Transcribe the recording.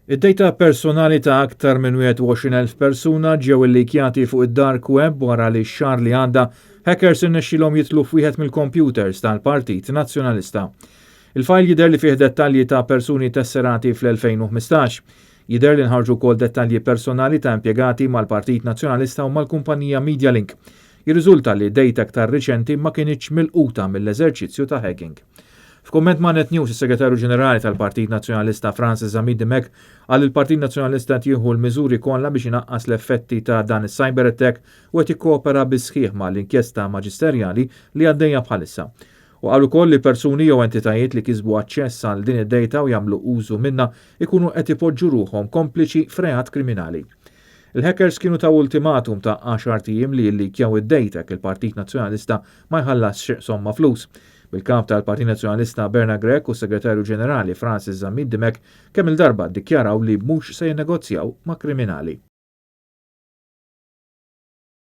Id-dejta personali ta' aktar minn 21,000 persuna ġew illikjati fuq id-dark web wara li x-xahar li għadda hackers irnexxielhom jidħlu f'wieħed mill-kompjuters tal-Partit Nazzjonalista. Il-fajl jidher li fih dettalji ta' persuni tesserati fl-2015. Jidher li nħarġu wkoll dettalji personali ta' impjegati mal-Partit Nazzjonalista u mal-kumpanija Medialink. Jirriżulta li dejta aktar riċenti ma kinitx milquta mill-eżerċizzju ta' hacking. F'kumment ma' Net News, is-Segretarju Ġenerali tal-Partit Nazzjonalista Francis Zammit Dimech qal li l-Partit Nazzjonalista qed jieħu l-miżuri kollha biex inaqqas l-effetti ta' dan is-cyber attack u qed jikkoopera bis-sħiħ mal-inkjesta maġisterjali li għaddejja bħalissa. U qal ukoll li persuni jew entitajiet li kisbu aċċess għal din id-data u jagħmlu użu minnha ikunu qed ipoġġu ruħhom kompliċi f'reat kriminali. Il-hackers kienu taw ultimatum ta' għaxart ijiem li jillikjaw id-data jekk il-Partit Nazzjonalista ma jħallasx somma flus. Bil-Kap tal-Partit Nazzjonalista Bernard Grech u s-Segretarju Ġenerali Francis Zammit Dimech kemm-il darba ddikjaraw li mhux se jinnegozjaw ma' kriminali.